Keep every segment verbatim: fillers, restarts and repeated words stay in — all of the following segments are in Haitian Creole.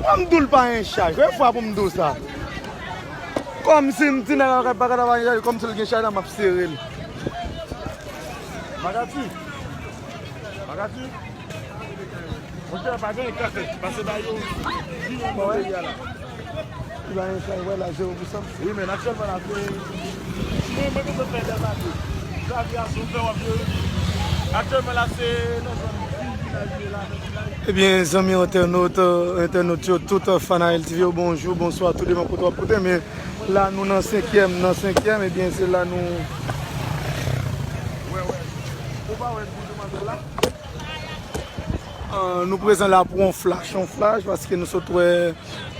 Fò m di w l pa gen chay. Premye fwa pou m di w sa. Kòmsi m di nèg la pa ka ta pa gen chay, kòmsi l gen chay la, m ap sere l. Magati. Magati. Monchè, pa gen ka fèt. Pase ba yo. Vini nan peyi a la. Li pa gen chay, wè la, zewo pou san. Wi, men aktyèlman la, se. Mwen, mwen, mwen fè dèz ane. Lavi a se yon fè w ap jere. Aktyèlman la, se nan zòn Vil Vilaj, men la, nan Vilaj. Ebyen, zanmi entènot, entènot yo, tout fan a L T V yo, bonjou, bonswa, tou depann kote w ap koute, men la, nou nan senkyèm, nan senkyèm, ebyen, se la nou. Wè, wè. Ou pa wè pou demwazèl la? Ah, nou prezan la pou yon flash, yon flash, paske nou sot wè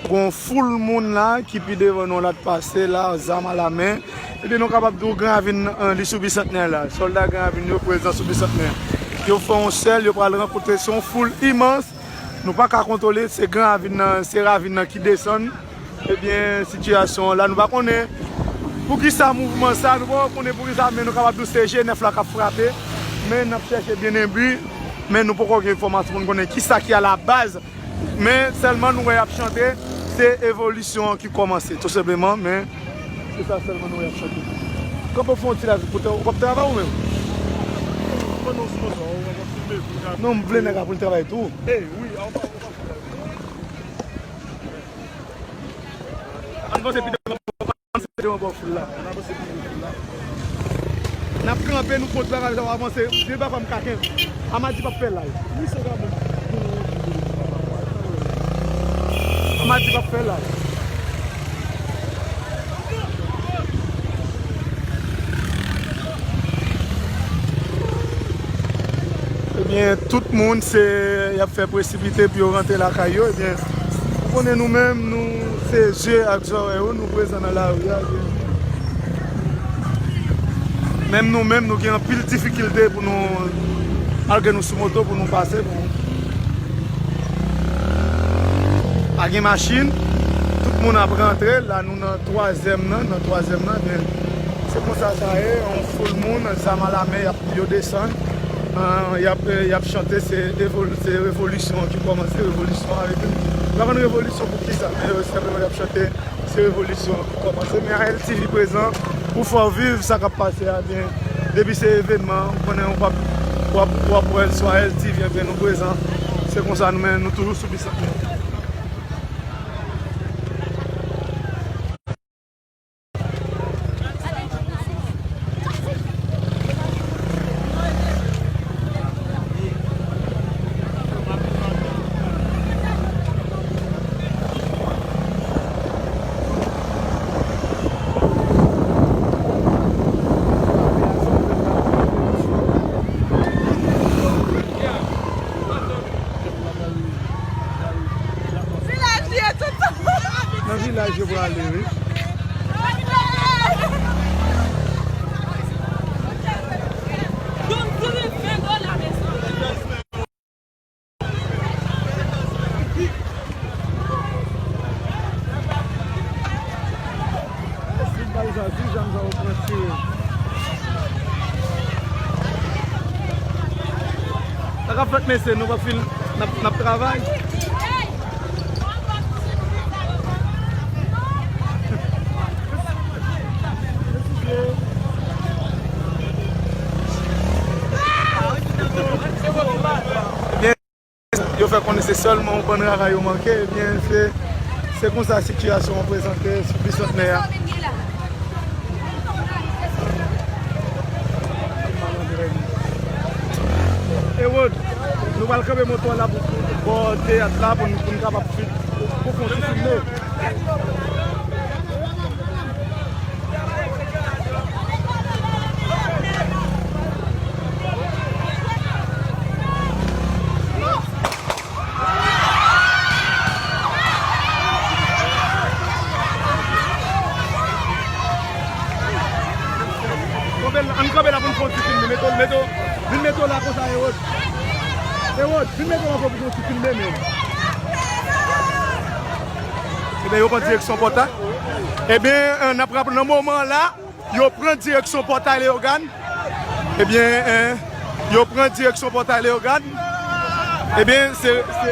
gon foul moun la ki pi devan nou la t pase la, zam a la men. Ebyen, nou kapab di w Gran Ravin, ah, li sou Bisantnè la. Sòlda Gran Ravin yo prezan sou Bisantnè. Yo fè yon sèl, yo pral rankontre, se yon foul imans. Nou pa ka kontwole, se Gran Ravin nan, se ravin nan ki desann. Ebyen, sitiyasyon an la, nou pa konnen poukisa mouvman sa, nou pa konnen poukisa, men nou kapab di w se G nèf la k ap frape. Men n ap chèche byen enbi, men nou poko gen enfòmasyon pou n konnen kisa ki a la baz. Men sèlman nou wè y ap chante, se evolisyon an ki kòmanse, tou senpleman, men se sa sèlman nou wè y ap chante. Kanpe w fè yon ti live pou tè, ou p ap travay ou menm? Non, m vle nèg la pou l travay tou. Ann vanse pi devan, ann vanse devan bò foul la. N ap kanpe, nou kontre avè w, avanse, deba kòm kaken. Amadi p ap fè live. Amadi p ap fè live. Ebyen, tout moun, se, y ap fè presipite pou yo rantre lakay yo. Ebyen, ou konnen nou menm, nou, se je ak zòrèy ou, nou prezan nan lari a. Ebyen, menm nou menm, nou gen anpil difikilte pou nou, malgre nou sou moto, pou nou pase, pou pa gen machin, tout moun ap rantre. La, nou nan twazyèm nan, nan twazyèm nan, men se konsa sa ye, yon foul moun, zam a la men, y ap, yo desann, ah, y ap, y ap chante, se evol-, se revolisyon an ki kòmanse, revolisyon avèk nou. Nou pa konn revolisyon pou kisa, men yo senpleman y ap chante, se revolisyon an ki kòmanse. Men A L T V prezan pou fè w viv sa k ap pase a byen. Depi se evènman, ou konnen w ap, w ap, w ap wè l sou A L T V, ebyen nou prezan. Se konsa nou menm, nou toujou sou Bisantnè. Vilaj li ye toutan. Nan vilaj yo prale, wi. Si bal sa, si zam sa yo pran tire. Sa k ap fèt, mesye, nou pa fin, n ap, n ap travay. Yo fè konnen se sèlman yon bann raray yo manke, ebyen, se, se konsa sitiyasyon an prezante sou Bisantnè a. Ewod, nou pral kanpe moto a la pou, pou bò teyat la pou n, pou n kapab fi-, pou fè yon ti filme. Ann kanpe la pou n fè yon ti filme. Mete w, mete w, vin mete w la konsa, Ewod. Ewod, vin mete w la pou n fè yon ti filme, men. Ebyen, yo pran direksyon pòtay. Ebyen, eh, n ap raple nan moman la, yo pran direksyon pòtay Leyogàn. Ebyen, eh, yo pran direksyon pòtay Leyogàn. Ebyen, se, se,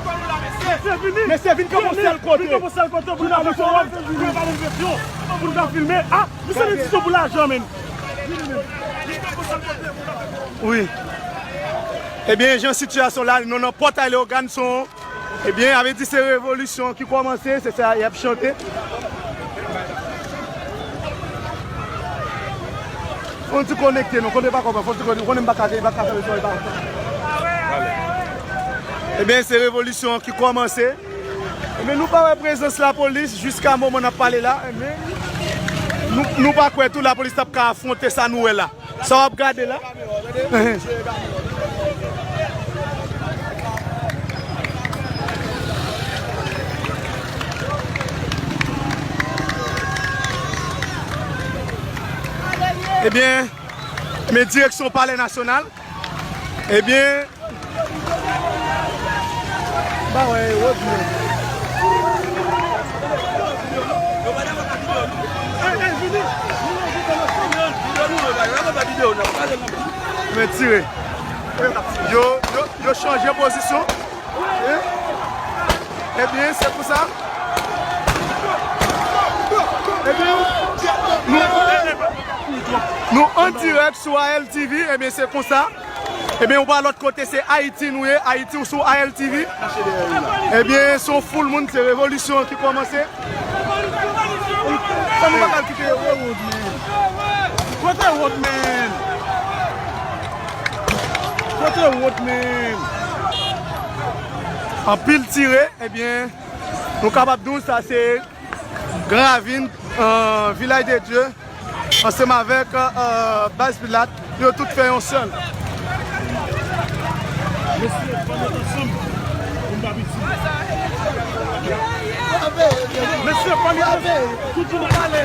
Mesye, vin kanpe yon sèl kote. Vin kanpe yon sèl kote pou nou ka fè yon, pou nou ka fè yon, pou nou ka filme. Ah, misye vin di se pou lajan, men. Wi. Ebyen, jan sitiyasyon la, nou nan Pòtay Leyogàn, son Ebyen, sa vle di se revolisyon ki kòmanse, se sa y ap chante. Fò n ti konekte, non, konnen pa konprann, fò n ti konekte, konnen m pa ka, m pa ka fè leson, e pa. Ebyen, se revolisyon ki kòmanse. Ebyen, nou pa wè prezans lapolis jiska moman n ap pale la, ebyen, nou, nou pa kwè tou lapolis t ap ka afwonte sa nou wè la. Sa w ap gade la? Ebyen, men direksyon Palè Nasyonal. Ebyen, Ba wè, wòd men. Men tire. Yo, yo, yo chanje pozisyon. Ebyen, se pou sa. Ebyen, nou, nou an dirèk sou A L T V. Ebyen, se konsa. Ebyen, ou pa lòt kote, se Ayiti nou ye. Ayiti, ou sou A L T V. Ebyen, se yon foul moun, se revolisyon ki kòmanse. Fò nou pa kal kite yo, yo wòd men. Kote wòd men? Kote wòd men? Anpil tire, ebyen, nou kapab di w sa se Gran Ravin, euh, Vilaj de Dye, ansanm avèk, euh, Baz Pilat, yo tout fè yon sèl. Mesye, pa met ansanm pou m pa piti. Mesye, pa met ansanm. Tout moun pale.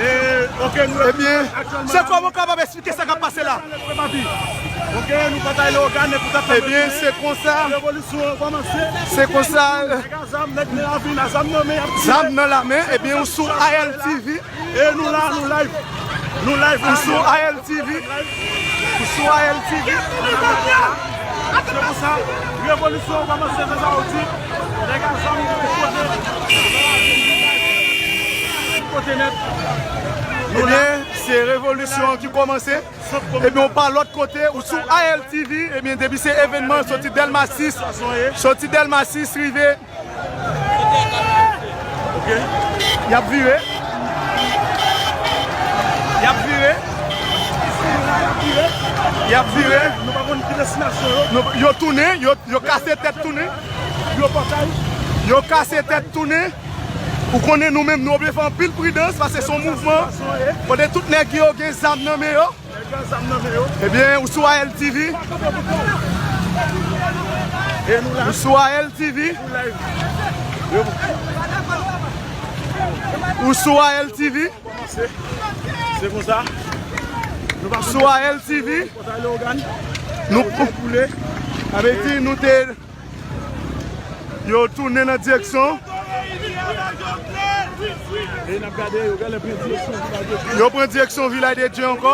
Eh, ok, nou, Ebyen, se kòman w kapab eksplike sa k ap pase la? Ok, nou pa ta ale ogane pou ta fè Ebyen, se konsa. Revolisyon an kòmanse. Se konsa. Nèg a zam, nèg nan ravin a zam nan men, y ap tire. Zam nan la men, ebyen, ou sou A L T V. E nou la, nou live. Nou live la. Ou sou A L T V. Ou sou A L T V. Se konsa, revolisyon an kòmanse, se sa yo di. Nèg a zam yo kote, kote nèt. Nou la. Ebyen, se revolisyon an ki kòmanse. Ebyen, ou pa lòt kote, ou sou A L T V, ebyen, depi se evènman, soti Dèlma sis, soti Dèlma sis, rive. Ok. Y ap vire. Y ap vire. Y ap vire. Nou pa konn ki destinasyon yo. Nou, yo tounen, yo, yo kase tèt tounen. Yo pòtay. Yo kase tèt tounen. Ou konnen nou menm, nou oblije fè anpil pridans, paske se yon mouvman. Kote tout nèg yo gen zam nan men yo. Ebyen, ou sou A L T V. Ou sou A L T V. Ou sou A L T V. Se konsa. Ou sou A L T V. Nou, sa vle di, nou te Yo tounen nan direksyon. E n ap gade, yo genlè pran direksyon Vilaj de Dye. Yo pran direksyon Vilaj de Dye ankò.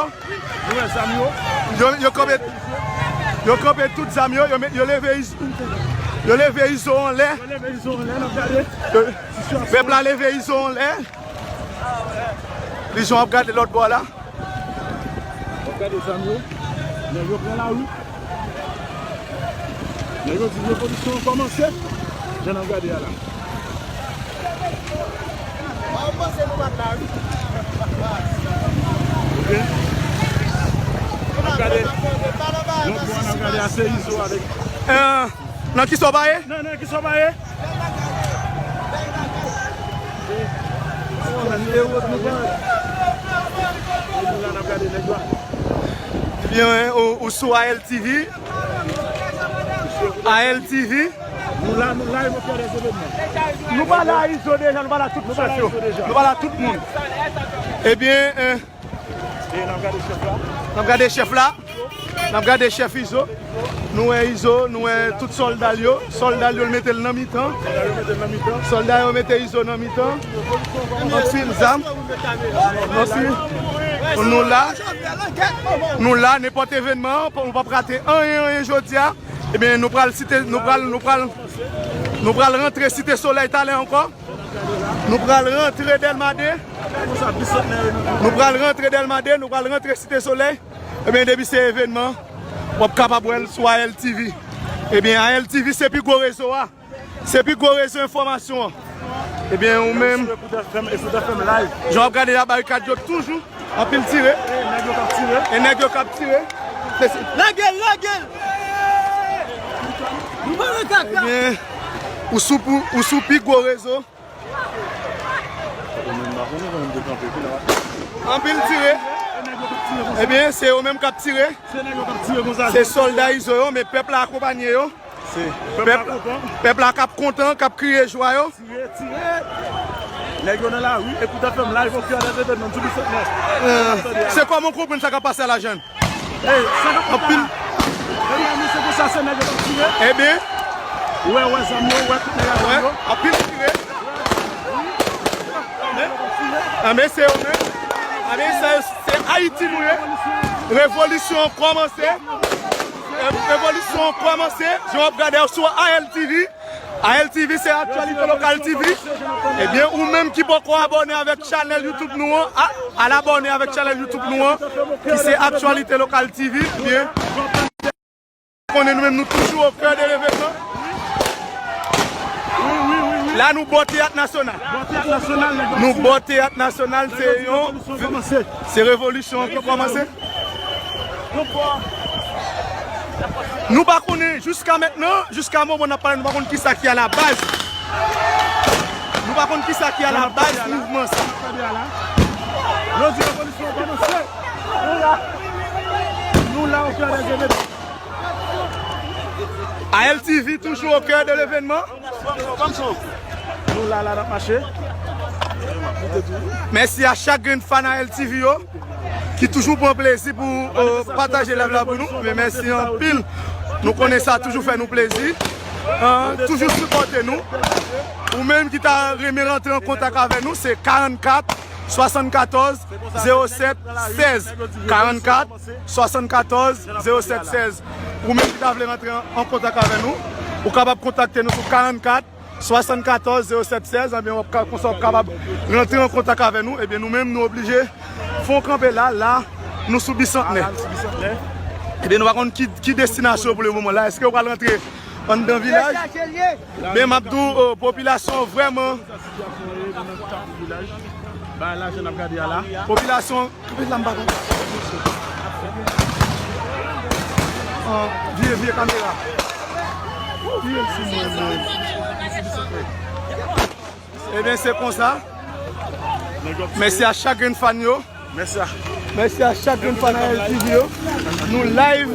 Nou wè zam yo. Yo, yo kanpe, yo kanpe tout zam yo, yo met, yo leve Izo, yo leve Izo anlè. Yo leve Izo anlè, n ap gade. Yo, pèp la leve Izo anlè. Li jan ap gade lòt bò la. W ap gade zam yo. Nèg yo pran lari. Nèg yo di revolisyon an kòmanse. Jan n ap gade a la. Ok. N ap gade. Yon bò n ap gade a se Izo avèk. Eh, nan ki sa w pa ye? Nan, nan ki sa w pa ye? Ebyen, ou, ou sou A L T V. A L T V. Nou la, nou la, nou fè de evènman. Nou pa la Izo deja, nou pa la tout chèf yo. Nou pa la tout moun. Ebyen, eh, E n ap gade chèf la. N ap gade chèf la. N ap gade chèf Izo. Nou wè Izo, nou wè tout sòlda l yo. Sòlda l yo, l mete l nan mitan. Sòlda yo mete l nan mitan. Sòlda yo mete Izo nan mitan. Anpil zam. Anpil. Nou la. Nou la, nenpòt evènman, nou p ap rate anyen, anyen jodi a. Ebyen, nou pral site, nou pral, nou pral, nou pral rantre Site Solèy talè ankò. Nou pral rantre Dèlma de. Nou pral rantre Dèlma de, nou pral rantre Site Solèy. Ebyen, depi se evènman, w ap kapab wè l sou A L T V. Ebyen, A L T V se pi gwo rezo a. Se pi gwo rezo enfòmasyon an. Ebyen, ou menm, Ekout F M, Ekout F M live. Jan w ap gade la, barikad yo toujou anpil tire. E nèg yo k ap tire. E nèg yo k ap tire. Se, se Lage l, lage l! Nou pa nan kaka! Ebyen, ou sou, ou sou pi gwo rezo. Anpil tire. Ebyen, se yo menm k ap tire. Se nèg yo k ap tire konsa. Se sòlda Izo yo, men pèp la akonpanye yo. Pèp la, pèp la k ap kontan, k ap kriye jwa yo. Tire, tire. Nèg yo nan lari, Ekout F M live au cœur des événements, sou Bisantnè. Eh, se kòman w konprann sa k ap pase a la, jèn? Ey, sa k ap pase la? Ebyen, men se konsa, se nèg yo k ap tire. Ebyen. Ou wè, ou wè zam yo, ou wè tout nèg a zam yo. Anpil tire. Anben, se yo menm. Anben, se, se Ayiti nou ye. Revolisyon an kòmanse. Revolisyon an kòmanse. Jan w ap gade sou A L T V. A L T V se Aktyalite Lokal T V. Ebyen, ou menm ki poko abòne avèk chanèl YouTube nou an, a, al abòne avèk chanèl YouTube nou an, ki se Aktyalite Lokal T V. Ebyen, konnen nou menm, nou toujou au cœur de l'événement. La, nou bò Teyat Nasyonal. Nou bò Teyat Nasyonal, se yon, se revolisyon an ki kòmanse. Nou pa konnen, jiska mentnan, jiska moman n ap pale, nou pa konn kisa ki a la baz. Nou pa konn kisa ki a la baz mouvman sa. Yo di revolisyon an kòmanse. Nou la, nou la au cœur des événements. A L T V toujou au cœur de l'événement. Nou la, la, n ap mache. Mèsi a chak grenn fan A L T V yo ki toujou pran plezi pou, euh, pataje live la pou nou. Men mèsi anpil. Nou konnen sa toujou fè nou plezi. Hein, toujou sipòte nou. Ou menm ki ta renmen rantre an kontak avè nou, se karannkat swasannkatòz zewo sèt sèz. Karannkat swasannkatòz zewo sèt sèz. Ou menm ki ta vle rantre an, an kontak avè nou, ou kapab kontakte nou sou karannkat swasannkatòz zewo sèt sèz. Ebyen, w ap ka, konsa w ap kapab rantre an kontak avè nou. Ebyen, nou menm, nou oblije fè yon kanpe la, la, nou sou Bisantnè. Ebyen, nou pa konn ki, ki destinasyon pou le moman la. Èske w pral rantre anndan vilaj? Men m ap di w, o, popilasyon an vrèman. Ba la, jan n ap gade a la. Popilasyon, kanpe la, m pa konn. Ah, vire, vire kamera. Vire sou mwen, mwen. Ebyen, se konsa. Mèsi a chak grenn fan yo. Mèsi a. Mèsi a chak grenn fan A L T V yo. Nou live.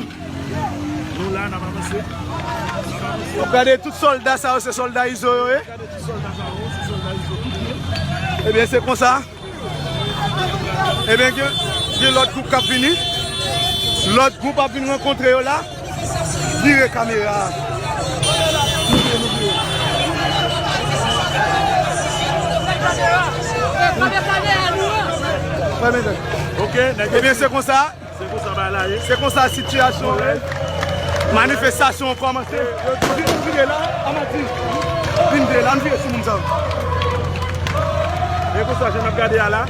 Nou la, n ap avanse. W ap gade tout sòlda sa yo, se sòlda Izo yo ye. Gade tout sòlda sa yo, se sòlda Izo tout yo. Ebyen, se konsa. Ebyen, gen, gen lòt gwoup k ap vini. Lòt gwoup ap vin rankontre yo la. Vire kamera a. Fèmen dèyè. Ok, nèg yo. Ebyen, se konsa. Se konsa bagay la ye. Se konsa sitiyasyon an ye. Manifestasyon an kòmanse. Vin, vin de la, Amadi. Vin de la, n vire sou moun sa yo. E konsa, jan n ap gade a la.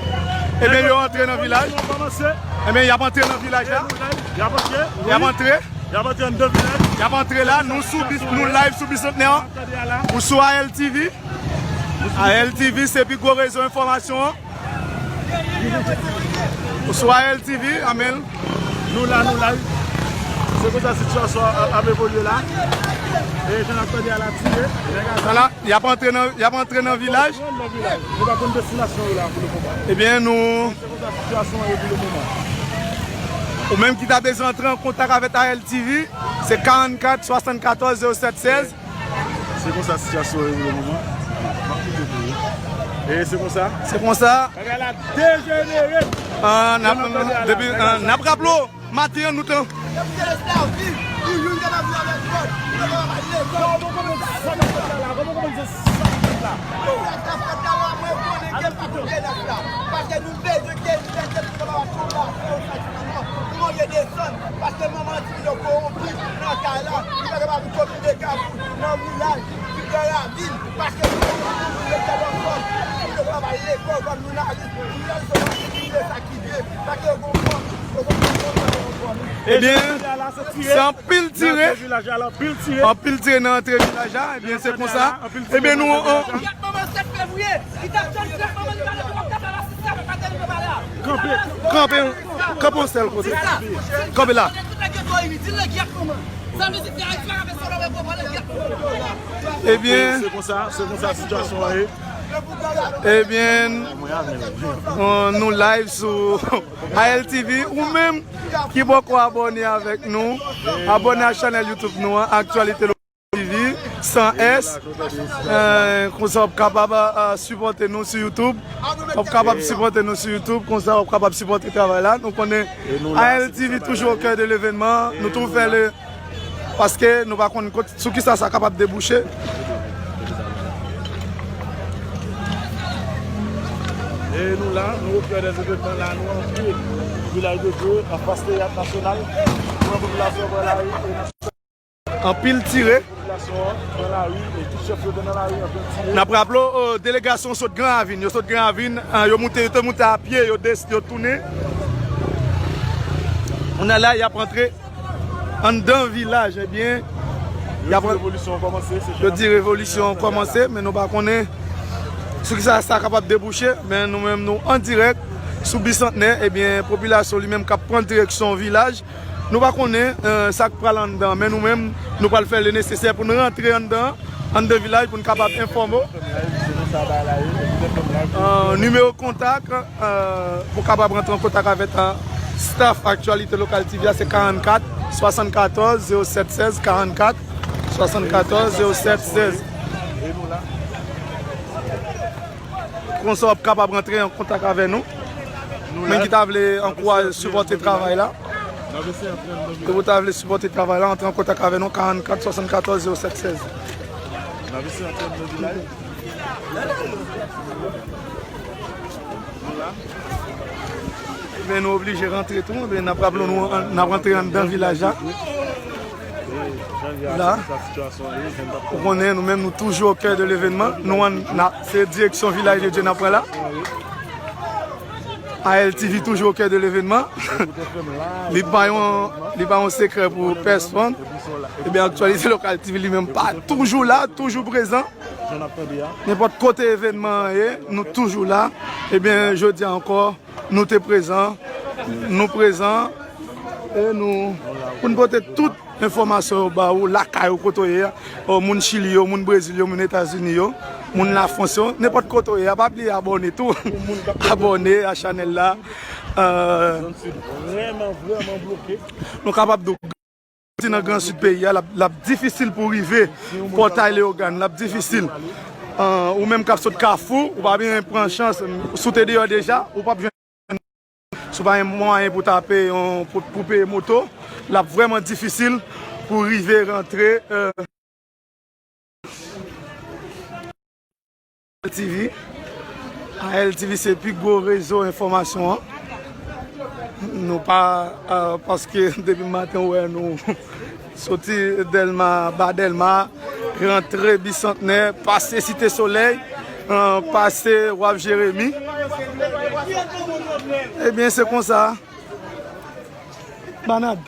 Ebyen, yo antre nan vilaj. Ebyen, y ap antre nan vilaj la. Y ap antre. Y ap antre. Y ap antre anndan vilaj. Y ap antre la, nou sou bis, nou live sou Bisantnè an. Ou sou A L T V. A L T V se pi gwo rezo enfòmasyon an. Ou sou A L T V, amèn. Nou la, nou la. Se konsa sitiyasyon an ap evolye la. E jan n ap tande a la tire. Nèg a. Ala, y ap antre nan, y ap antre nan vilaj. Nou pa konn destinasyon yo la pou le moman. Ebyen, nou. Se konsa sitiyasyon an ye pou le moman. Ou menm ki ta bezwen antre an kontak avèk A L T V, se karannkat swasannkatòz zewo sèt sèz. Se konsa sitiyasyon yo pou le moman. M ap koute pou ou. E se konsa. Se konsa. Bagay la dejenere. Ah, n ap, depi, ah, n ap raple w, maten an nou te. Kòman w konprann sa k ap fèt la? Kòman w konprann sa k ap fèt la? Paske nou bezwen ke nou fè tèt nou kapab ap fè yon sa ki manman. Pou manje desann. Paske manman timoun yo kowonpi nan kay la. Nou pa kapab vin konbine kafou nan vilaj. Ki gen ravin, paske nou menm nou vle fè lòt fòm, nou vle travay lekòl kòm jounalis, jounalis yo pa vle sa ki vle, paske yo gon fòm, yo gon fòm, yo gon fòm. Ebyen, se anpil tire, anpil tire nan antre vilaj la, ebyen, se konsa, ebyen, nou, on, kanpe, kanpe, kanpe yon sèl kote, kanpe la. Ebyen, se konsa, se konsa sitiyasyon an ye. Ebyen, nou live sou A L T V. Ou menm ki poko abòne avèk nou, abòne a chanèl YouTube nou an, Aktyalite Lokal T V, san S. Eh, konsa w ap kapab, eh, sipòte nou sou YouTube. W ap kapab sipòte nou sou YouTube, konsa w ap kapab sipòte travay la. Nou konnen A L T V toujou au cœur de l'événement. Nou toujou fè le Paske nou pa konn kot, sou kisa sa kapab debouche. E nou la, nou au cœur des événements la, nou antre Vilaj de Dye, anfas Teyat Nasyonal. Nou wè popilasyon pran lari. Anpil tire. Popilasyon an pran lari, e tout chèf yo te nan lari, anpil tire. N ap raple w, delegasyon sot Gran Ravin, yo sot Gran Ravin, eh, yo moute, yo te moute a pye, yo des-, yo tounen. Kounye a la, y ap antre anndan vilaj, ebyen, y ap, yo di revolisyon an kòmanse, men nou pa konnen sou kisa sa kapab debouche, men nou menm nou an dirèk sou Bisantnè, ebyen, popilasyon li menm k ap pran direksyon vilaj. Nou pa konnen, eh, sa k pral anndan, men nou menm, nou pral fè le nesesè pou n rantre anndan, anndan vilaj pou n kapab enfòme w. Eh, nimewo kontak, eh, pou kapab rantre an kontak avèk, eh, staff Aktyalite Lokal T V a, se karannkat swasannkatòz zewo sèt sèz, karannkat swasannkatòz zewo sèt sèz. Konsa w ap kapab rantre an kontak avè nou. Menm ki ta vle ankouraje, sipòte travay la. Ke ou ta vle sipòte travay la, antre an kontak avè nou, karannkat swasannkatòz zewo sèt sèz. N ap eseye antre nan vilaj. Ebyen, nou oblije rantre tou. Ebyen, n ap raple nou, n ap rantre anndan vilaj la. La, ou konnen, nou menm, nou toujou au cœur de l'événement. Nou ann, na, se direksyon Vilaj de Dye n ap pran la. A L T V toujou au cœur de l'événement. Li pa yon, li pa yon sekrè pou pèsonn. Ebyen, Aktyalite Lokal T V li menm pa toujou la, toujou prezan. Nenpòt kote evènman an ye, nou toujou la. Ebyen, jodi a ankò, nou te prezan, nou prezan, e nou, pou n pote tout enfòmasyon yo ba ou, lakay ou kote w ye a, o, moun Chili yo, moun Brezil yo, moun Etazini yo, moun Lafrans yo, nenpòt kote w ye a, pa bliye abòne tou. Abòne a chanèl la. Euh, nou kapab di w, soti nan Gran Sid peyi a, l ap, l ap difisil pou w rive Pòtay Leyogàn, l ap difisil. Euh, ou menm k ap sot Kafou, ou pa byen pran chans, si w te deyò deja, ou p ap jwenn, si w pa gen mwayen pou tape yon, pou, pou peye moto, l ap vrèman difisil pou w rive rantre, euh, A L T V. A L T V se pi gwo rezo enfòmasyon an. Nou pa, euh, paske depi maten ou wè nou soti Dèlma, ba Dèlma, rantre Bisantnè, pase Site Solèy, euh, pase Waf Jeremi. Ebyen, se konsa. Banad.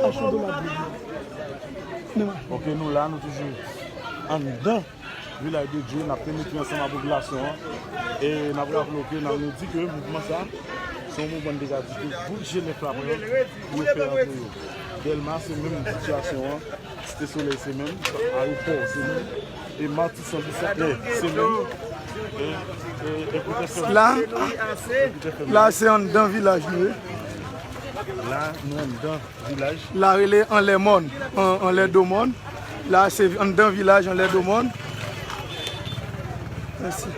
Achte yon dola. Ok, nou la, nou toujou anndan Vilaj de Dye, n ap penetre ansanm ak popilasyon an. E n ap raple w ke n ap nou di ke mouvman sa, se yon mouvman n deja di ke bouje nèf la pran pou yo fè antre yo. Dèlma, se menm sitiyasyon an. Site Solèy, se menm. Ayewopò, se menm. E Matisan, Bisantnè, se menm. E, e, e Pòtèfèm. La, la, se anndan vilaj nou ye. La, nou anndan vilaj. La rele Anlè Mòn, an, Anlè Domòn. La, se anndan vilaj Anlè Domòn. Mèsi.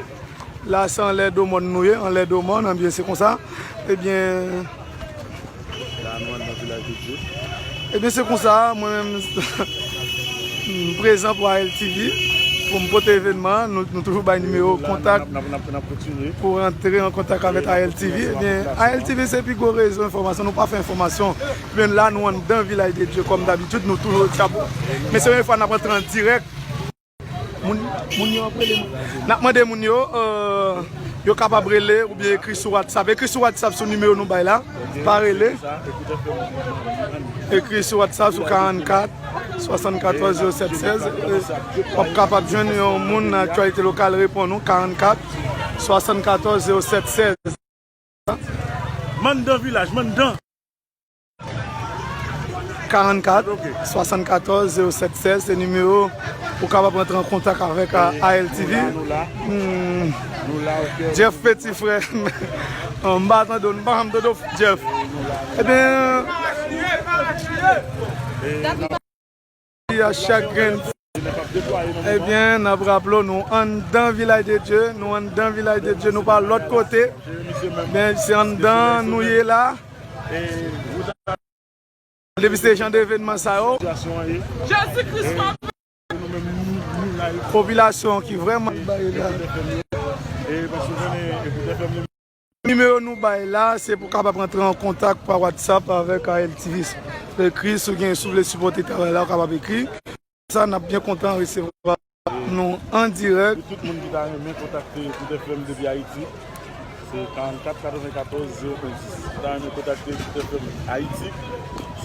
La, se Anlè Domòn nou ye, Anlè Domòn, ebyen, se konsa. Ebyen, la, nou anndan Vilaj de Dye. Ebyen, se konsa, mwen menm, m prezan pou A L T V, pou m pote evènman, nou, nou toujou bay nimewo kontak pou rantre an kontak avèk A L T V. Ebyen, A L T V se pi gwo rezo enfòmasyon, nou pa fè enfòmasyon. Men la, nou anndan Vilaj de Dye, kòm dabitid, nou toujou tchapou. Men se premye fwa n ap rantre an dirèk. Moun, moun yo ap rele nou. N ap mande moun yo, euh, yo kapab rele oubyen ekri sou WhatsApp. Ekri sou WhatsApp sou nimewo nou bay la. Pa rele. Ekri sou WhatsApp sou karannkat swasannkatòz zewo sèt sèz. W ap kapab jwenn yon moun nan Aktyalite Lokal reponn ou, karannkat swasannkatòz zewo sèt sèz. M anndan vilaj, m anndan. Karannkat swasannkatòz zewo sèt sèz, se nimewo ou kapab rantre an kontak avèk, a, A L T V. Hmm. Jeff, peti frè. M pa tande w, m pa janm tande w, Jeff. Ebyen, a chak grenn. Ebyen, n ap raple w, nou anndan Vilaj de Dye, nou anndan Vilaj de Dye, nou pa lòt kote. Men se anndan nou ye la. Depi se jan de evènman sa yo, Jezi Kris, popilasyon ki vrèman bay la. Nimewo nou bay la, se pou kapab rantre an kontak pa WhatsApp avèk A L T V. Ekri, si w gen, si w vle sipòte travay la, ou kapab ekri. Sa, n ap byen kontan resevwa nou an dirèk. Pou tout moun ki ta renmen kontakte Tout F M depi Ayiti, se karannkat katrevenkatòz zewo en dis. Ou ta renmen kontakte Tout F M Ayiti,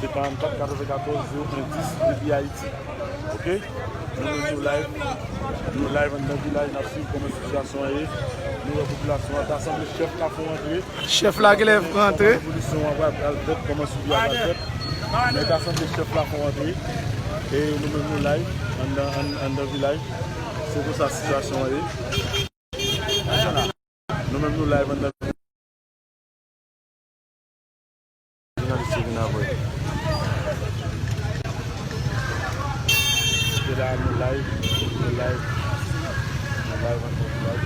se karannkat katrevenkatòz zewo en dis depi Ayiti. Ok? Nou menm nou live, nou live anndan vilaj, n ap swiv kòman sitiyasyon an ye. Nou wè popilasyon an ta sanble chèf la fè w antre. Chèf la genlè rantre. Polisyon an pral, pral fèt, kòman sou pye a pral fèt. Men ta sanble chèf la fè w antre. E nou menm nou live anndan, ann-, anndan vilaj. Se konsa sitiyasyon an ye. Nou menm nou live anndan. Jounalis yo vin apre. Se la nou live, nou live, nou live anndan vilaj.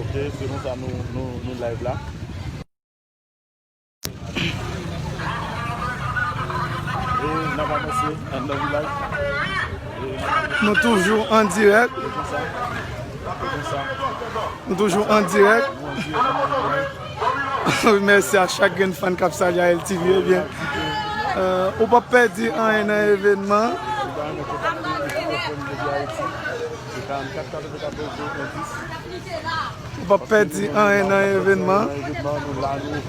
Ok, se konsa nou, nou, nou live la. N ap avanse anndan vilaj. E n ap avanse. Nou toujou an dirèk. Se konsa. Se konsa. Nou toujou an dirèk. Nou an dirèk, nou an dirèk. Mèsi a chak grenn fan k ap salye A L T V. Ebyen, euh, ou p ap pèdi anyen nan evènman. Ou p ap pèdi anyen nan evènman.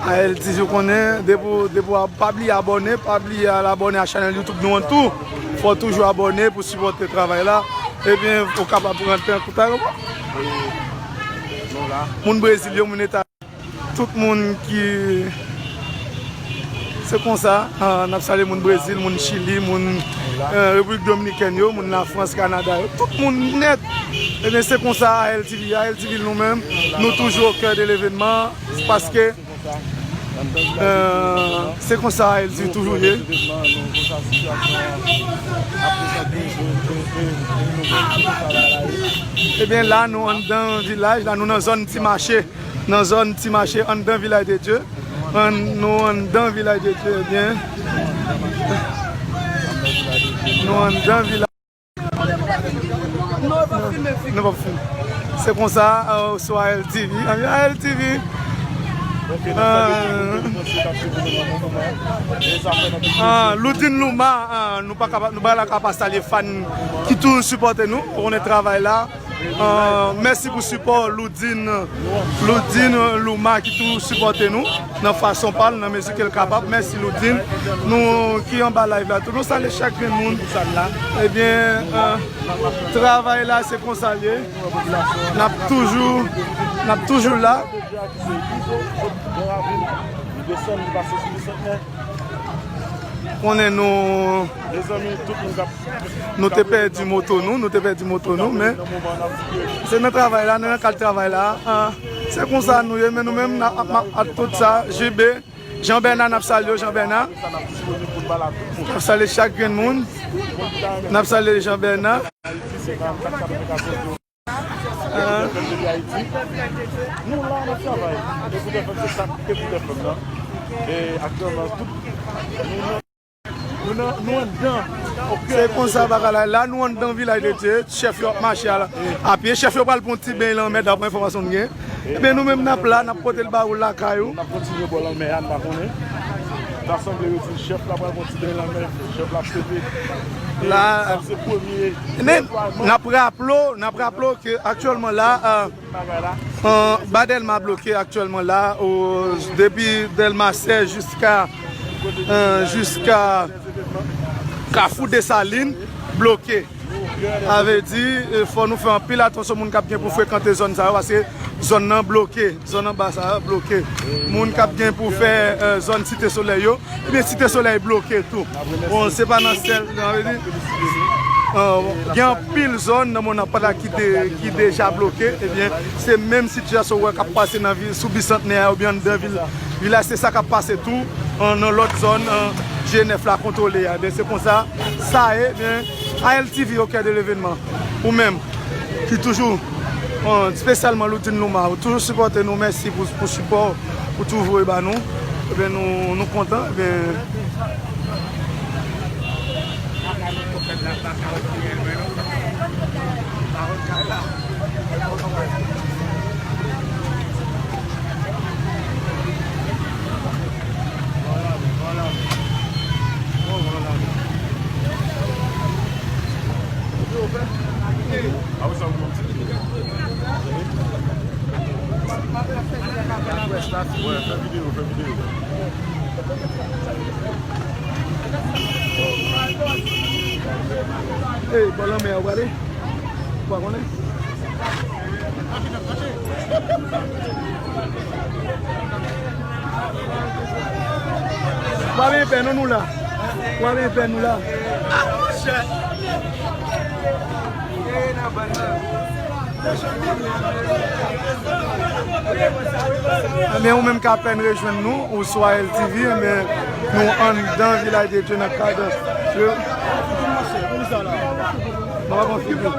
A L T V, ou konnen, depi w, depi w ap, pa bliye abòne, pa bliye al abòne a chanèl YouTube nou an tou. Fò w toujou abòne pou sipòte travay la. Ebyen, ou kapab rantre an kontakt. Moun Brezil yo, moun Eta- Tout moun ki, se konsa, ah, n ap salye moun Brezil, moun Chili, moun, eh, Repiblik Dominikèn yo, moun Lafrans, Kanada yo, tout moun nèt. Ebyen, se konsa A L T V, A L T V nou menm, nou toujou au cœur de l'événement, paske, eh, se konsa A L T V toujou ye. Ebyen, la, nou anndan vilaj, la, nou nan zòn Ti Mache. Nan zòn Ti Mache, anndan Vilaj de Dye. Ann, nou anndan Vilaj de Dye, ebyen. Nou anndan vilaj. Nou p ap fin. Se konsa, euh, sou A L T V. A L T V. Ah, Loudine Louma, ah, nou pa ka, nou pa la ka pa salye fan ki toujou sipòte nou. Ou konnen travay la. Ah, mèsi pou sipò Loudine, Loudine Louma ki toujou sipòte nou nan fason pa l, nan mezi ke l kapab. Mèsi Loudine. Nou ki anba live la tou, nou salye chak grenn moun. Ebyen, ah, travay la se konsa l ye. N ap toujou, n ap toujou la. Konnen nou, nou te pèdi moto nou, nou te pèdi moto nou, men se nan travay la, nan kad travay la, ah, se konsa nou ye, men nou menm, n ap, ap, ap tout sa, J B, Jean Bernard, n ap salye w, Jean Bernard. N ap salye chak grenn moun. N ap salye Jean Bernard. Depi Ayiti, nou la, n ap travay. Écoute F M, se sa k Écoute F M nan. E aktyèlman, tout, nou nan, nou nan, nou anndan. Se konsa bagay la. La, nou anndan Vilaj de Dye. Chèf yo ap mache a, a pye. Chèf yo pral pran ti beny lanmè, daprè enfòmasyon n gen. Ebyen, nou menm, n ap la, n ap pote l ba ou lakay ou. N ap kontinye bò lanmè a, n pa konnen. Ta sanble yo di chèf la pral pran ti beny lanmè, chèf la ap sete. E la, sa se premye men, netwayman. N ap raple w, n ap raple w ke aktyèlman la, euh, euh, ba Dèlma bloke aktyèlman la, o, depi Dèlma sèz jiska, euh, jiska Kafou Desalin bloke. Sa vle di, eh, fò nou fè anpil atansyon moun k ap gen pou frekante zòn sa yo, paske zòn nan bloke, zòn anba sa yo bloke. Moun k ap gen pou fè, eh, zòn Site Solèy yo, ebyen Site Solèy bloke tou. Bon, se pa nan sèl, sa vle di, eh, gen anpil zòn nan Mòn Apat la ki de-, ki deja bloke, ebyen se menm sitiyasyon w wè k ap pase nan vil, sou Bisantnè a oubyen anndan vil, vilaj, se sa k ap pase tou, eh, nan lòt zòn, eh, G nèf la kontwole a. Ebyen se konsa sa ye, ebyen A L T V au cœur de l'événement. Ou menm, ki toujou, bon, espesyalman Loudine Louma, ou toujou sipòte nou, mèsi pou, pou sipò, ou toujou voye ba nou. Ebyen, nou, nou kontan, ebyen. Ey, bò lanmè a, ou prale? Ou pa konnen? Ou pa benyen pè non, nou la. Ou pa benyen pè, nou la. Ebyen, ou menm k apèn rejwenn nou, ou sou A L T V, ebyen, nou anndan Vilaj de Dye nan kad. Mwen pa konn figi.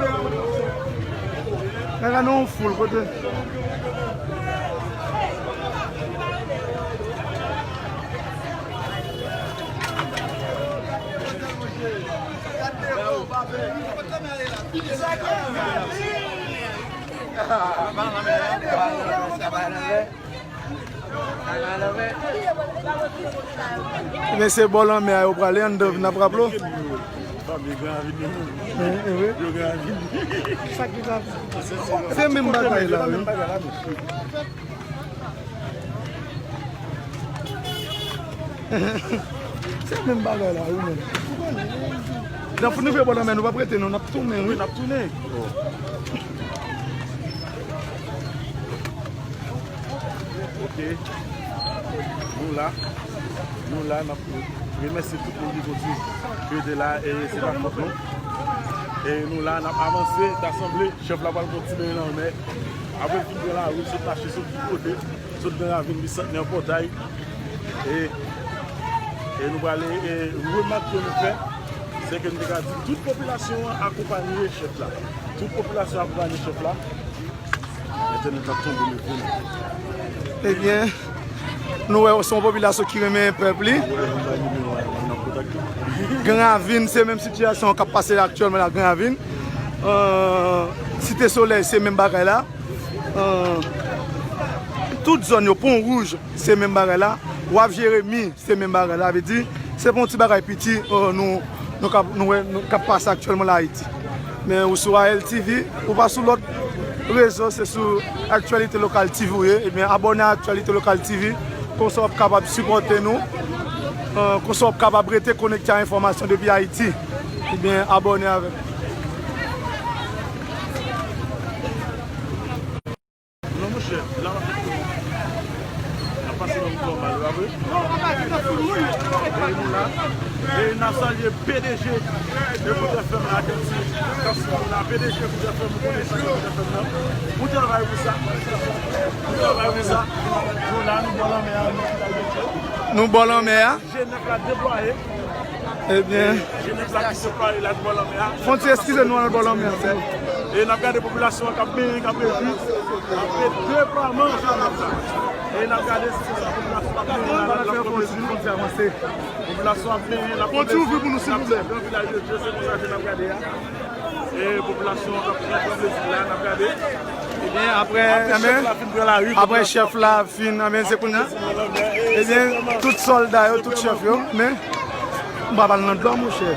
Gade nou foul kote. Men se bò lanmè a yo prale, anndan vin ap raple w. Eh, eh, wi. Se menm bagay la, wi. Se menm bagay la, wi, men. Nan fout nou vye bò lanmè, nou p ap rete, non, n ap tounen, wi. Wi, n ap tounen. Ok. Nou la. Nou la, n ap remèsye tout moun ki kontinye rete la, e se pa fòt nou. E nou la, n ap avanse, ta sanble, chèf la pral kontinye nan men. Apre l fin pran lari, l sot mache, sot tout kote, sot nan ravin, li sot nan pòtay. E, e nou prale, e remak ke nou fè, se ke nou te ka di tout popilasyon an akonpanye chèf la. Tout popilasyon an akonpanye chèf la. Entènèt la tonbe leve. Ebyen, nou wè se yon popilasyon ki renmen pèp li. Gran Ravin, se menm sitiyasyon k ap pase aktyèlman la, Gran Ravin. Euh, Site Solèy, se menm bagay la. Euh, tout zòn yo, Pon Wouj, se menm bagay la. Waf Jeremi, se menm bagay la. Vle di, se pa yon ti bagay piti, euh, nou, nou k ap, nou wè, nou k ap pase aktyèlman la Ayiti. Men ou sou A L T V, ou pa sou lòt rezo, se sou Actualité Locale T V ou ye. Ebyen, abòne a Actualité Locale T V, konsa w ap kapab sipòte nou, euh, konsa w ap kapab rete konekte a enfòmasyon depi Ayiti. Ebyen, abòne avèk. Non, monchè, la, n ap pase nan mouvman mal, pa vre? E nou la. E n ap salye P D G de Food F M la, Kèpsi. Kèpsi, nou la, P D G Food F M, nou konnen sa, Food F M nan. Ou travay pou sa. Ou travay pou sa. Nou la, nou bò lanmè a, nou travay pou sa. Nou bò lanmè a. G nèf la deplwaye. Ebyen. G nèf la ki deplwaye la bò lanmè a. Fon ti eskize nou al bò lanmè a, se. E n ap gade popilasyon an k ap benyen, k ap rejwi. Apre deplwaman G nèf la. E n ap gade si se sa, popilasyon ap benyen la, l ap rejwi. Popilasyon ap benyen, l ap rejwi. Nan vilaj de Dye, se konsa ke n ap gade a. E popilasyon an k ap pran plezi la, n ap gade. Ebyen, apre, apre chèf la fin pran lari, apre chèf la fin, anben, se kounye a. Ebyen, tout sòlda yo, tout chèf yo, men, m pa pral nan dlo, monchè.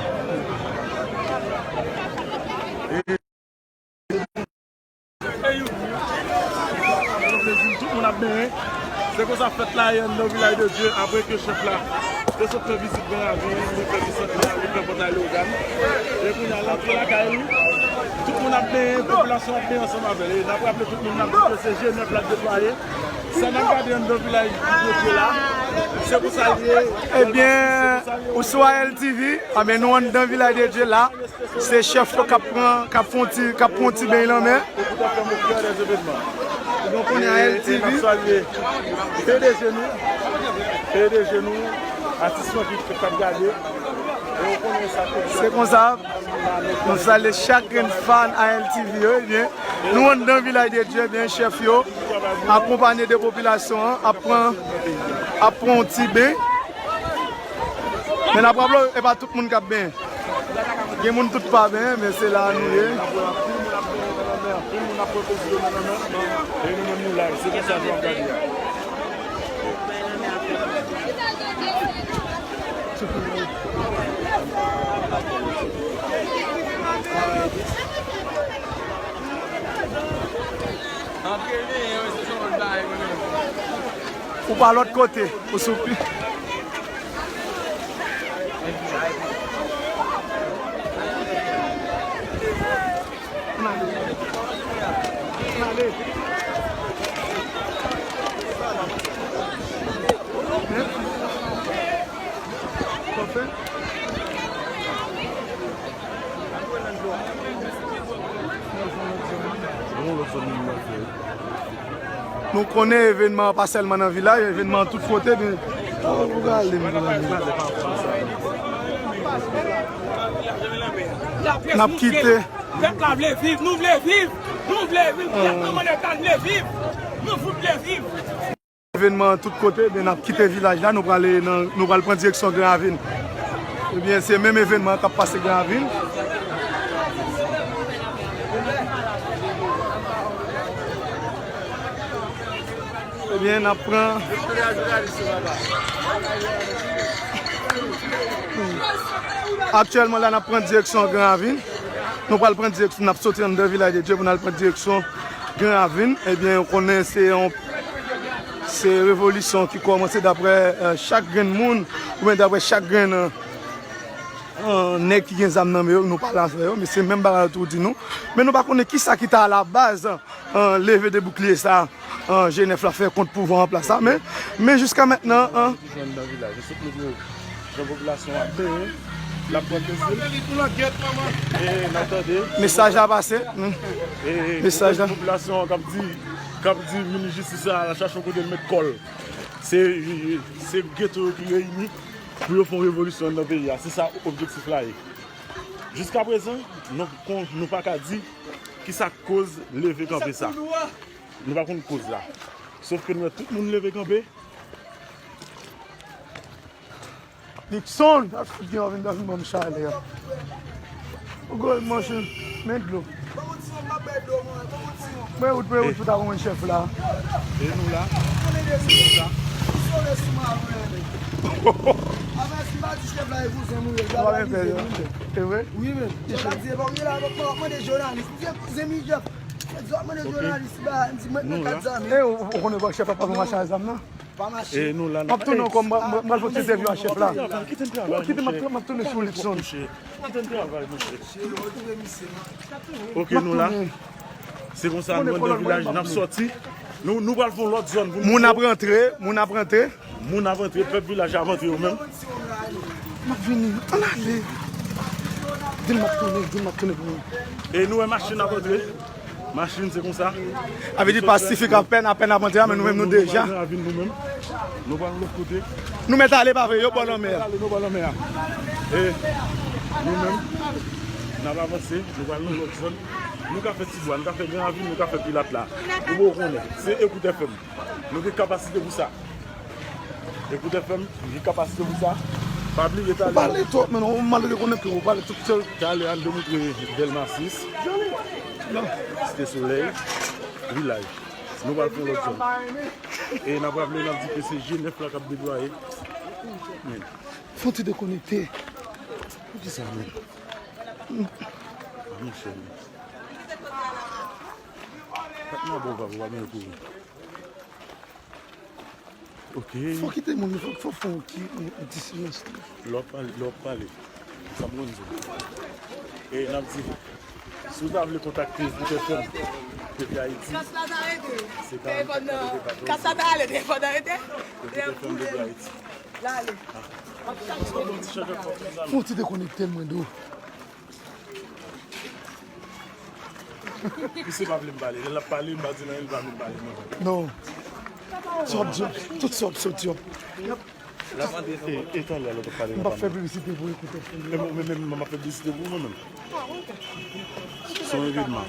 Tout moun ap benyen. Se konsa fèt la ye anndan Vilaj de Dye, apre ke chèf la te sot fè vizit Gran Ravin, li fè vizit la, li fè pòtay Leyogàn. E kounye a, l antre lakay li. Tout moun ap benyen, popilasyon ap benyen ansanm avè l. E n ap raple tout moun, n ap di ke se G nèf la deplwaye. Sa n ap gade anndan Vilaj de Dye la, se pou sa l ye. Ebyen, ou sou A L T V, anben nou anndan Vilaj de Dye la. Se chèf yo k ap pran, k ap fè yon ti, k ap pran yon ti beny lanmè. Donk, kounye a A L T V. E n ap salye P D G nou, P D G nou, atis mwen ki, ki t ap gade. E w konnen sa, se konsa, nou salye chak grenn fan A L T V yo, ebyen, nou anndan Vilaj de Dye, ebyen, chèf yo, akonpanye de popilasyon an, ap pran, ap pran yon ti beny. Men n ap raple w, e pa tout moun k ap benyen. Gen moun tout pa benyen, men se la nou ye. Ou pa lòt kote, ou sou pi. Nou konnen evènman an pa sèlman nan vilaj, evènman an tout kote, men, oh, pou gade m, pou gade m. N ap kite. Pèp la vle viv, nou vle viv, nou vle viv, pèp nan mande tan vle viv, nou fout vle viv. Evènman tout kote, men n ap kite vilaj la, nou prale nan, nou pral pran direksyon Gran Ravin. Ebyen, se menm evènman k ap pase Gran Ravin. Byen, n ap pran. Aktyèlman la, n ap pran direksyon Gran Ravin. Nou pral pran direksyon, n ap soti anndan Vilaj de Dye pou n al pran direksyon Gran Ravin. Ebyen, ou konnen se yon, se revolisyon ki kòmanse daprè, eh, chak grenn moun, oubyen daprè chak grenn, eh, eh, nèg ki gen zam nan men yo, nou pale avè yo, men se menm bagay yo tou di nou. Men nou pa konnen kisa ki ta alabaz, eh, leve de boukliye sa, eh, G nèf la fè kont pouvwa an plas la, men, men jiska mentnan, eh, Jan popilasyon ap benyen, l ap pran plezi. E n ap tande. Mesaj la pase. Hmm. E mesaj la. Popilasyon an k ap di, k ap di minis jistis la al chache yon kote l met kò l. Se, se geto yo ki reyini pou yo fè yon revolisyon anndan peyi a. Se sa objektif la ye. Jiska prezan, nou, nou pa ka di kisa k koz leve kanpe sa. Nou pa konn koz la. Sof ke nou wè tout moun leve kanpe. Nixon, al fout gen anvi, anvi ban m chalè a. Ou gòl manche, men dlo. Mwen wout, mwen wout pou ta konn chèf la. E nou la. E vre? Wi, men. Chèf la di, e pa w ye la, w ap mande jounalis. M di, w ap mande jounalis, ba, m di, mwen, mwen kat zam. E, ou, ou konnen bò chèf ap ap mache ak zam nan? Pa mache. E nou la, m ap tounen ankò, m, m, m pral fè ti entèvyou ak chèf la. Kite m travay, kite m travay, kite m, m ap tounen sou Luckson. Kite m travay, monchè. Ok, nou la. Se konsa, nou anndan vilaj, n ap sòti. Nou, nou pral fè yon lòt zòn pou nou. Moun ap rantre, moun ap rantre. Moun ap rantre, pèp vilaj ap rantre yo menm. M ap vini, ann ale. Di l m ap tounen, di l m ap tounen pou mwen. E nou wè machin ap rantre. Machin, se konsa. Sa vle di Pasifik apèn, apèn ap antre a, men nou menm nou deja. Nou pral lòt kote. Nou mèt ale pa vre, yo bò lanmè a. Nou pral bò lanmè a. E nou menm, n ap avanse, nou pral nan lòt zòn. Nou ka fè Tibwa, nou ka fè Gran Ravin, nou ka fè Pilat la. Ou poko konnen. Se Ekout F M. Nou gen kapasite pou sa. Ekout F M, gen kapasite pou sa. Pa bliye talè. Ou pale twòp, men ou mal rekonèt ke ou pale tout sèl. Talè a n demontre Dèlma sis, Site Solèy, Vilaj. Nou pral fè yon lòt zòn. E n ap raple, n ap di ke se G nèf la k ap deplwaye. Men. Fon ti dekonekte. Poukisa, men? Ah, monchè, men. Fèt nan bon, papa, w ap byen kouri. Ok. Fò kite moun yo, fò, fò, fò ki, yon, yon ti silans tou. Lè w ap pale, lè w ap pale. Sa m konn di w. E n ap di, si w ta vle kontakte Ekout F M depi Ayiti, se karannkat katrevenndis. Kas la ta ale, telefòn nan rete. Ekout F M depi Ayiti. Fò w ti dekonekte l, mwen di w. Misye pa vle m pale. Lè l ap pale, m pa di l anyen, li pa vle m pale, mwen. Non. Sa w ap di, tout sa w ap soti, w ap. E, e talè a lè w t ap pale. M p ap fè piblisite pou Ekout F M. E mwen menm, m ap fè piblisite pou mwen menm. Se yon evenman.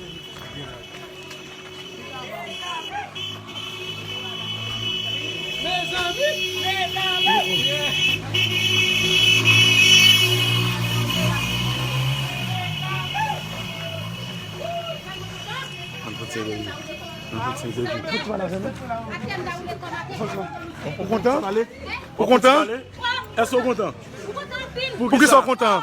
Mezanmi, mezanmi. Ann fè ti entèvyou. Ann fè ti entèvyou. Ou kontan? Ou kontan? Èske w kontan? Poukisa w kontan?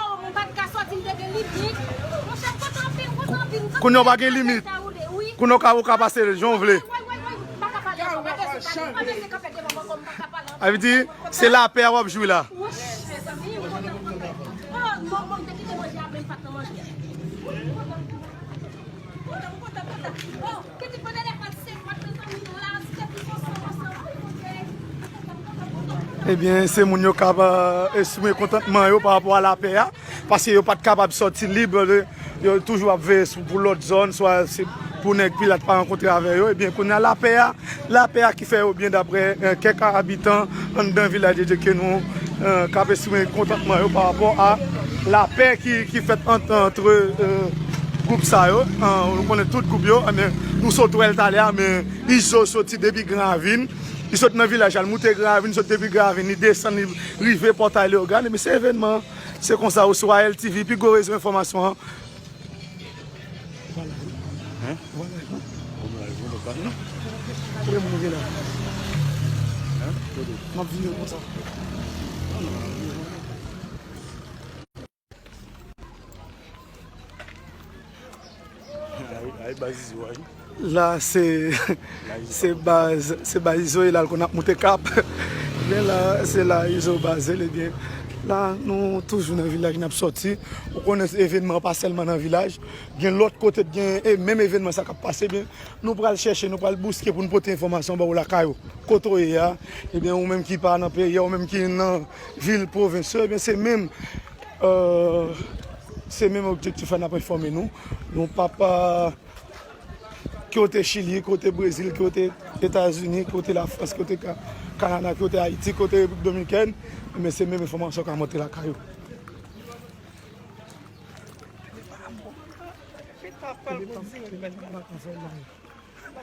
Kounye a w pa gen limit. Kounye a w ka, ou ka pase l jan w vle. Sa vle di, se lapè a w ap jwi la. Ebyen, se moun yo k ap, eh, eksprime kontantman yo pa rapò a lapè a, paske yo pa t kapab sòti lib, eh, yo toujou ap veye sou, pou lòt zòn, swa se pou nèg Pilat pa rankontre avè yo. Ebyen, kounye a lapè a, lapè a ki fè yo byen daprè, eh, kèk abitan anndan Vilaj de Dye ke nou, eh, k ap eksprime kontantman yo pa rapò a lapè ki, ki fèt ant, antre, eh, gwoup sa yo. Eh, nou konnen tout gwoup yo, eh, men nou sot wè l talè a, men Izo soti depi Gran Ravin, li sot nan vilaj la, l moute Gran Ravin, li sot depi Gran Ravin, li desann, li rive Pòtay Leyogàn, ebyen se evènman, se konsa, oswa L T V, pi gwo rezo enfòmasyon an. Hein? Ou la, ou la, ou la. Kote moun ki la? M ap vini konsa. Ay, ay, baz Izo, ay. La, se, se baz, se baz Izo, e la l konn ap moute kap. Men la, se la Izo baze l, ebyen. La, nou toujou nan vilaj, n ap sòti. Ou konnen evènman pa sèlman nan vilaj. Gen lòt kote, gen, e menm evènman sa k ap pase, ebyen, nou pral chèche, nou pral bouske pou n pote enfòmasyon ba w lakay ou. Kote w ye a, ebyen, ou menm ki pa nan peyi a, ou menm ki nan vil pwovens yo, ebyen, se menm, euh, se menm objektif la n ap enfòme nou. Nou p ap, euh, ke w te Chili, ke w te Brezil, ke w te Etazini, ke w te Lafrans, ke w te Ka-, Kanada, ke w te Ayiti, ke w te Repiblik Dominikèn, ebyen, se menm enfòmasyon k ap monte lakay ou.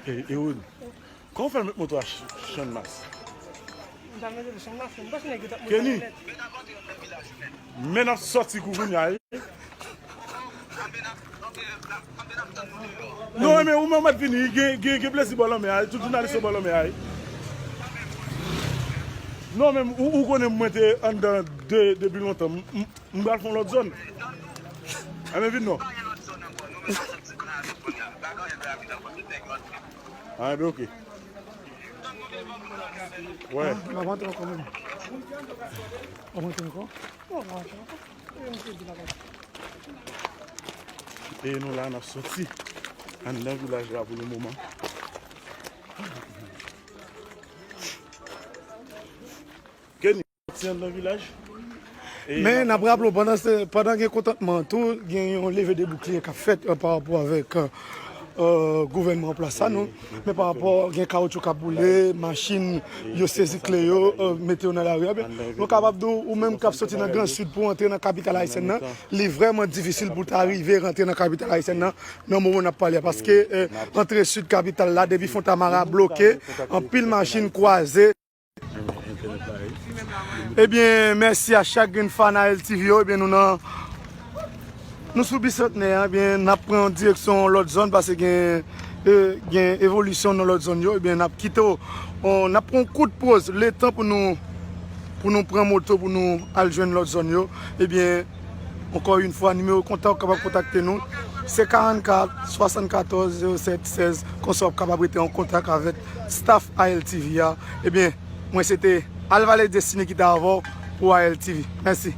E, Ewod, kòman w fè l met moto a ch-, Channmas? Kenny, men n ap sòti kounye a, wi. Non, men ou menm mèt vini, gen, gen, gen plezi bò lanmè a, tout jounalis yo bò lanmè a, wi. Non, men ou, ou konnen mwen te anndan de, depi lontan. M, m, M pral fè yon lòt zòn. Enben, vin non. Ah, enben, ok. Wè. Ah, m ap antre ankò, menm. M ap antre ankò. E nou la, n ap sòti anndan vilaj la pou le moman. Kenny, sòti anndan vilaj. Men n ap raple w, pandan se, pandan gen kontantman tou, gen yon leve de boukliye k ap fèt, euh, pa rapò avèk, euh, gouvènman an plas sa, non. Men pa rapò, gen kawotchou k ap boule, machin, yo sezi kle yo, euh, mete yo nan lari a. Men nou kapab di w, ou menm k ap soti nan Gran Sid pou w antre nan kapital ayisyèn nan, li vrèman difisil pou w ta rive rantre nan kapital ayisyèn nan, nan moman n ap pale a. Paske, euh, antre sid kapital la, depi Fontamara bloke, anpil machin kwaze. Ebyen, mèsi a chak grenn fan A L T V yo. Ebyen, nou nan, nou sou Bisantnè a, ebyen, n ap pran yon direksyon yon lòt zòn, paske gen, e, gen evolisyon nan lòt zòn yo. Ebyen, n ap kite w, on, n ap pran yon kout poz, letan pou nou, pou nou pran moto, pou nou al jwenn lòt zòn yo. Ebyen, ankò yon fwa, nimewo kontak, ou kapab kontakte nou, se karannkat, swasannkatòz, zewo sèt, sèz, konsa w ap kapab rete an kontak avèk staff A L T V a. Ebyen, mwen se te Alvarez Destiné ki te avè w pou A L T V. Mèsi.